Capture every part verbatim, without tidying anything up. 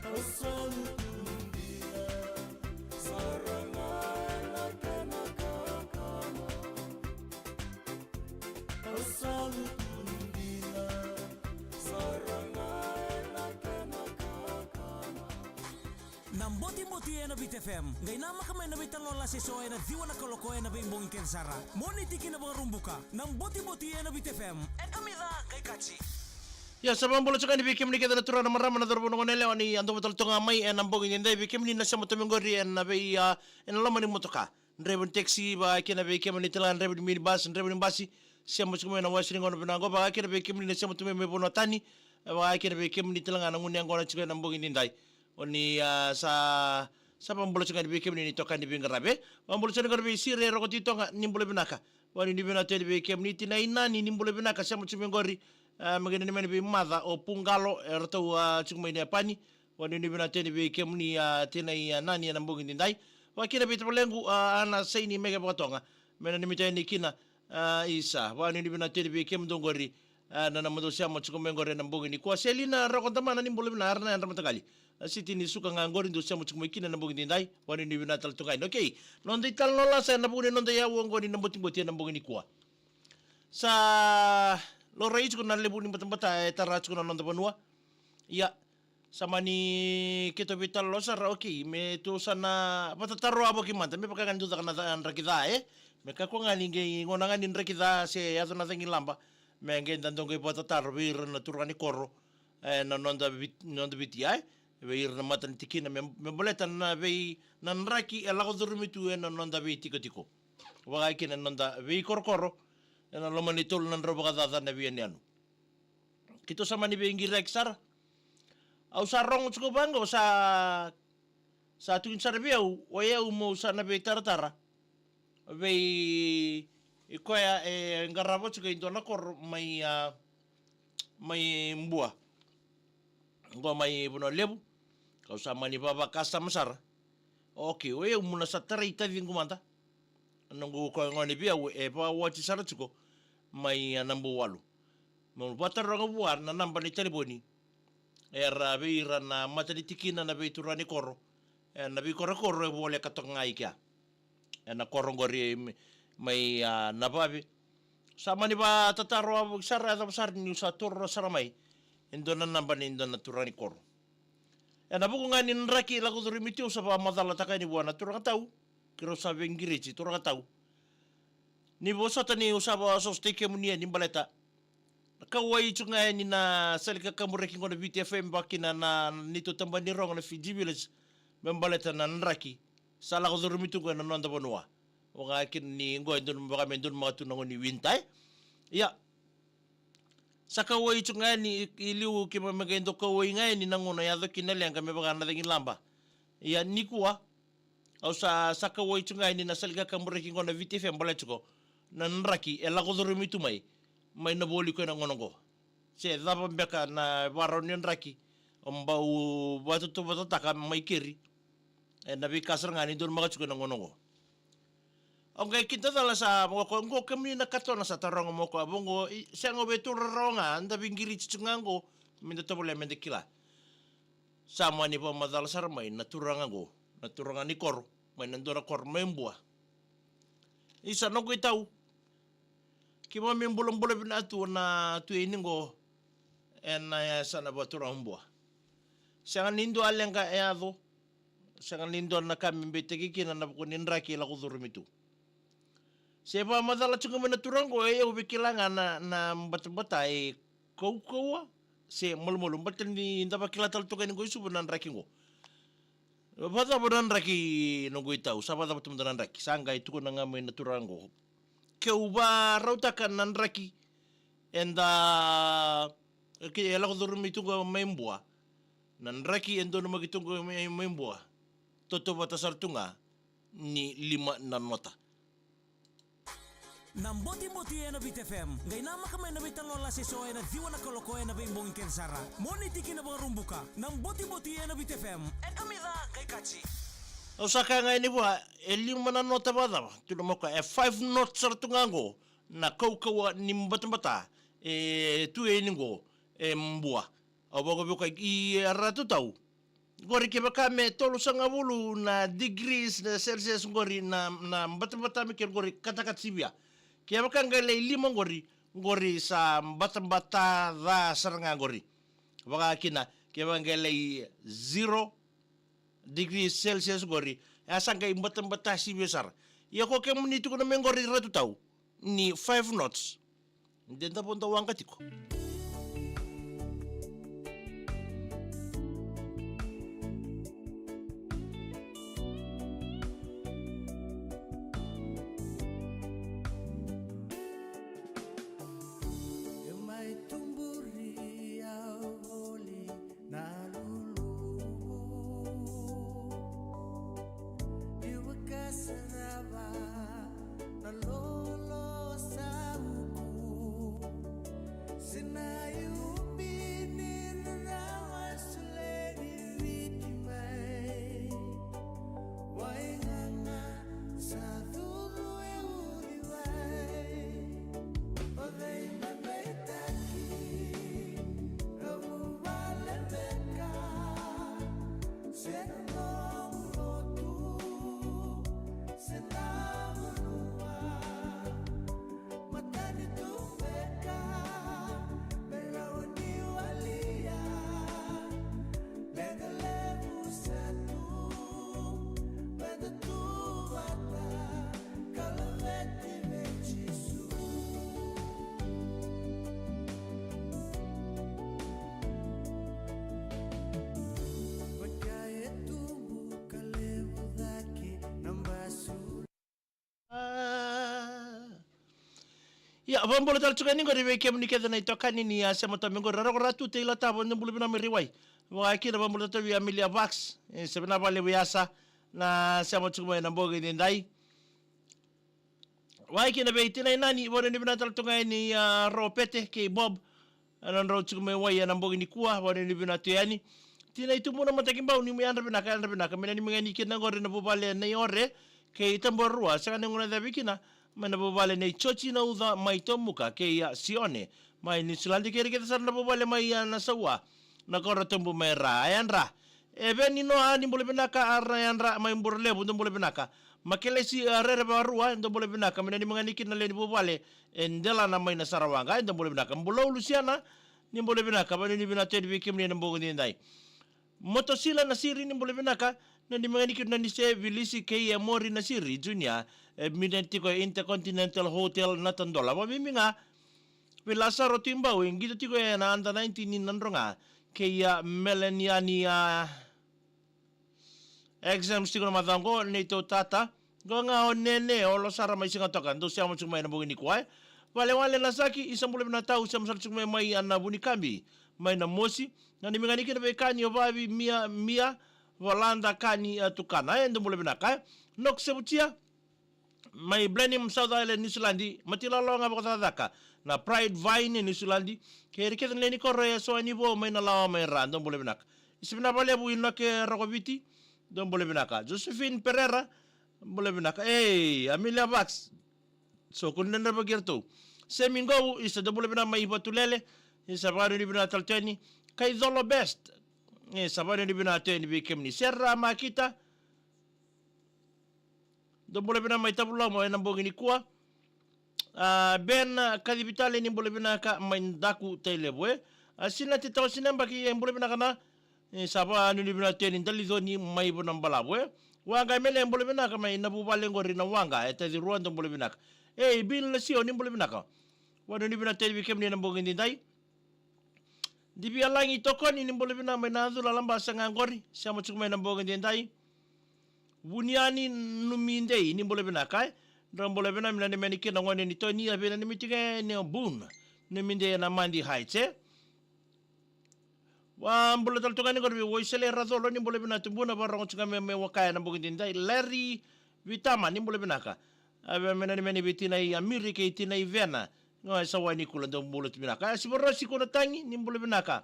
Na Botiboti ena Viti F M. Qai namaka mai na veitalanoa lase eso ena ciwa na kaloko ena veibogi kece sara. Moniti ki na Vakaraubuka. Na Botiboti ena Viti F M. E kamica qai kaji. Ia, sa vakabula tiko yani vei kemuni kece na turaga, na marama, na cauravou, na goneyalewa ni a dou vata tale toka ga mai ena bogi nidai. Vei kemuni na sema tu mai qori ena vei, a, ena loma ni motoka, draiva ni taxi, vaka kina vei kemuni tale ga draiva ni minibus, draiva ni basi, sema tiko mai na wasi ni gauna vinaka qo. Vaka kina vei kemuni na sema tu mai mai vanua tani, vaka kina vei kemuni tale ga na gunu yaqona tiko ena bogi nidai. Oni, a, sa, sa vakabula tiko yani vei kemuni na itokani veiqaravi. Vakabula tiko yani vei Sire Rokotitoga, ni bula vinaka. Vakanuinui vinaka tale vei kemuni tina i Nani, ni bula vinaka, sema tiko mai qori. A, me qai nanumi yani vei Maca o Pugalo, e ratou, a, tiko mai na Epani. Vakanuinui vinaka tale vei kemuni, a, tina i, a, Nani ena bogi nidai. Vaka kina vei tavalequ, a, Ana Saini Meke Vakatoga, me nanumi tale yani kina. A, isa, vakanuinui vinaka tale vei kemudou qori. A, na nomudou sema tiko mai qori ena bogi nikua. Selina Rokodamana, ni bula vinaka, era na yadra mataqali. A, Siti ni Suka ga qori dou sema tiko mai kina ena bogi nidai. Vakanuinui vinaka tale toka yani. Okei, noda italanoa lasa ena vuku ni noda iyau oqo ni na Botiboti ena bogi nikua. Sa laurai tiko na levu ni batabata e tara tiko na noda vanua. Ia, sa mani keitou veitalanoa sara, okei, me tou sa na vatataro vakamatata, me vaka ga ni dou caka na ca-, draki ca, e? Me kakua ga ni qai gauna ga ni draki ca se yaco na cagilaba, me qai da dou qai vatataro vei ira na turaga ni koro, e, na noda Vit-, noda Viti, e? Vei ira na mata ni tikina, me, me baleta na vei, na draki e lako curumi tu ena noda veitikotiko. Vaka kina na noda veikorokoro, ena loma ni tolu na drau vakacaca na veiyanuyanu. Keitou sa mani veiqiraki sara. Au sa rogo tiko vaqo, sa, sa tukuni sara vei au, o yau meu sa na veitaratara vei koya e qarava tiko e dua na koro mai, a, mai Bua. Qo mai Vanua Levu. Kau sa mani vavakasama sara. Okei, o yau meu na sa tarai taciqu mada. Noqu koya gone vei au e vakawati sara tiko mai, a, Nabouwalu. Meu vataroga vua na naba ni talevoni. Era vei ira na mata ni tikina, na veituraga ni koro. E, na veikorokoro e voleka toka ga i kea. Ena koro qori mai, mai, a, Navave. Sa mani vatataro vakaoqo sara, e cava sara niu sa taura sara mai e dua na naba ni dua na turaga ni koro. Ena vuku ga ni draki e lako curumi tu, au sa vakamacalataka yani vua na turaga tau. Keirau sa veiqiriti, turaga tau. Ni vosota niu sa vakasosomitaki kemuni yani baleta na kauwai tiko ga yani na sala ni kakaburaki qo na Viti F M vaka kina na neitou tabana ni rogo na Fiji Village. Me baleta na draki sa lako curumi tu qo ena noda vanua. Vaka kina ni qo e donu, vaka me donumaka tu na gauna ni winter, e? Ia. Sa kauwai tiko ga yani i, i liu, keimami qai dau kauwai ga yani na gauna yaco kina na leqa me vaka na cagilaba. Ia nikua, au sa, sa kauwai tiko ga yani na sala ni kakaburaki qo na Viti F M baleta tiko na draki e lako curumi tu mai, mai na voli ko ena gauna qo. Se cava beka na ivakarau ni draki o bau vatautauvatataka mai keri. Ena veika sara ga ni donumaka tiko ena gauna qo. Au qai kidacala sa, mo ko, qo kemuni na katona sa taroga mo ko, a, vo qo, i, sega, au via taura rawa ga, da veiqiriti tiko ga qo, meda tovolea meda kila. Sa mani vakamacala sara mai na turaga qo, na turaga ni koro, mai na dua na koro mai Bua. Isa, noqu itau. Keimami bulabula vinaka tu na tu yani qo ena yasana vakaturaga o Bua. Sega ni dua a leqa e yaco. Sega ni dua na ka me beitaki kina na vuku ni draki e lako curumi tu. Se vakamacala tiko mai na turaga qo, e, au via kila ga na, na batabata e kaukauwa se malumalumu, baleta ni da vakila tale toka yani qo i Suva na draki qo. Vakacava na draki, noqu itau, sa vakacava tu mada na draki? Sa qai tukuna ga mai na turaga qo. Keu vakarautaka na draki eda, e, ke, e lako curumi tu qo mai Bua. Na draki e donumaki tu qo mai, mai Bua, tautauvata sara tu ga ni lima na nota. Na Botiboti ena Viti F M. Qai namaka mai na veitalanoa lase eso ena ciwa na kaloko ena veibogi kece sara. Moniti ki na Vakaraubuka. Na Botiboti ena Viti F M. E kamica qai kaji. Au sa kaya ga yani vua, e lima na nota vakacava? Tukuna mai o koya, e five knots sara tu ga qo na kaukauwa ni batabata e tu yani qo e Bua. Au vakavuka i, e, Ratu Tau. Qori kevaka me tolusagavulu na degrees na Celsius qori na, na batabata me kere qori katakata sivia. Kevaka qai lai lima qori, qori sa batabata ca sara ga qori. Vaka kina, kevaka qai lai zero degrees Celsius qori, e sa qai batabata sivia sara. Ia ko kemuni tukuna me qori Ratu Tau, ni five knots. De davo dau waqa tiko. E mai tuburi au voli na luluvu. Ni vakasarava na lolo sa uku. Sinai ubi ni rarawa suleni Viti mai. Waigaga sa curu e uri vai. O cei me beitaki? Nomu vale beka. Se na nomu lotu. Se na vanua. Matanitu beka, me rawa ni walia. Leqa levu sa tu, meda tu vata, ka laveti vei Jisu. Vaka e tubu ka levu cake na basu. Ia, vakabula tale tiko yani qori vei kemuni kece na itokani ni a sema tomi qori, Raroko Ratu, Teila Tavo, dou bula vinaka mai Raiwai. Vaka kina vakabula tale vei Amelia Vax, e, se vinaka vakalevu Yasa na sema tiko mai na bogi edaidai. Vaka kina vei Tina Inani, vanuinui vinaka tale tu ga yani, a, Ropete kei Bob. Ena drau tiko mai wai ena bogi nikua, vanuinui vinaka tu yani. Tina Itubuna Matakibau, ni mai yadra vinaka, yadra vinaka. Me nanumi ga ni kina qori na vuvale nei Ore kei Tabarua, sega ni gona cavi kina, mai na vuvale nei Joji Nauca mai Tomuka kei a Sione mai Niusiladi, kei ira kece sara na vuvale mai a Nasaua, na koro Tobu mai Ra, yadra. E Veni Noa, ni bula vinaka, a Ra yadra mai Buralevu, dou bula vinaka. Makelesi, a, Rere Vakarua, dou bula vinaka, me nanumi ga ni kina na lewe ni vuvale e Delana mai Nasarawa qai, dou bula vinaka. Bulou Lusiana, ni bula vinaka, vanuinui vinaka tu yani vei kemuni ena bogi edaidai. Motosila Nasiri, ni bula vinaka, nanumi ga ni kina na Nise, Vilisi kei a Mori Nasiri Junior, e, me tiko e Intercontinental Hotel Natadola. Vakabibi ga vei Lasaro Tuibau, e qito tiko ena under nineteen ni Nadroga, kei a Melaniani, a, exams tiko na macawa qo, neitou tata. Qo ga o Nene, o Losara mai Sigatoka, dou sema tiko mai na bogi nikua, e. Valewale Nasaki, isa bula vinaka tau, sema sara tiko mai mai a na Vunikabi, mai na mosi. Nanumi ga ni kina vei Kani o Vavi, Mia, Mia, Valada Kani, a, Tukana, e, dou bula vinaka, e. Nok Sevutia, mai Blenheim, South Island, Niusiladi, Matilalo ga vakacakacaka na Pride Vine e Niusiladi, kei ira kece na lewe ni koro e Soanivo mai Nalawa mai Ra, dou bula vinaka. Isa vinaka vakalevu Inoke Rokoviti, dou bula vinaka. Josephine Pereira, bula vinaka. Ei, Amelia Vax, so kua ni dredrevaki iratou. Semi Qovu, isa dou bula vinaka mai Vatulele, isa vakanuinui vinaka tale tu yani. Kaicolo Best, isa vakanuinui vinaka tu yani vei kemuni. Sera Makita, dou bula vinaka mai Tavuloma ena bogi nikua. A, Ben, a, Kacivitale, ni bula vinaka mai Daku, Tailevu, e. A, Sinati Tau Sinebaki, e, bula vinaka na. E, sa vakanuinui vinaka tu yani Daliconi mai Vanua Balavu, e. Waqa Mele, bula vinaka mai na vuvale qori na Waqa e Tacirua, dou bula vinaka. E, Bill Nasio, ni bula vinaka. Vakanuinui vinaka tu yani vei kemuni ena bogi edaidai. Divia Lagi Tokoni, ni bula vinaka mai na cula Labasa ga qori, sema tiko mai na bogi edaidai. Vuniani Numidei, ni bula vinaka, e. Drau bula vinaka, me nanumi yani kina na gone ni Toni, a veinanumi tiko yani o Boone Numidei ena Mandi Heights, e. Vakabula tale tu ga yani qori vei Waisele Racolo, ni bula vinaka tubuna, vakarogo tiko ga mai, mai Wakaya ena bogi edaidai. Larry Vitama, ni bula vinaka. A vei me nanumi yani vei Tina i Amiri kei Tina i Vena, ga e Sawanikula, dou bula tu vinaka. A, Sivarosi Kunatagi, ni bula vinaka.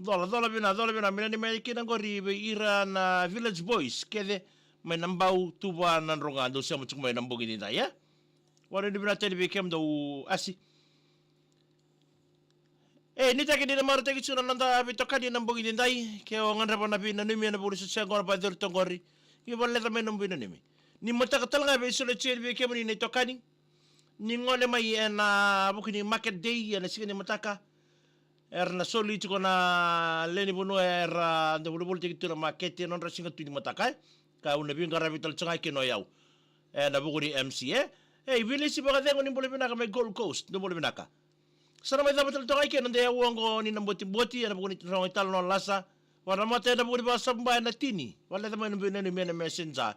Cola, cola vinaka, cola vinaka, me nanumi yani kina qori vei ira na Village Boys kece mai na Bau, Tuva, Nadroga, dou sema tiko mai na bogi edaidai, e. Vakanuinui vinaka tu yani vei kemudou, Asi. E, ni taki ni na marautaki tu na noda veitokani na bogi ni dai, ke o gadreva na veinanumi ena vuku ni sese qo na vacori toqori, ki valeca mai na veinanumi. Ni mataka tale ga vei solo tini vei kemuni na itokani, ni gole mai ena vuku ni market day ena siga ni mataka. Era na soli tiko na lewe ni vanua era dau volivolitaki tu na makete ena nodra siga tu ni mataka, e. Ka au na veiqaravi tale tiko ga kina o yau ena vuku ni M C A. E, i Vilisi Vakacegu, ni bula vinaka mai Gold Coast, ni bula vinaka. Sa na mai cava tale toka i kena dei au oqo ni na botiboti ena vuku ni rogo i tale na lasa. Vana mata ena vuku ni vasabuba ena tini. Valeca mai na veinanumi ena messenger.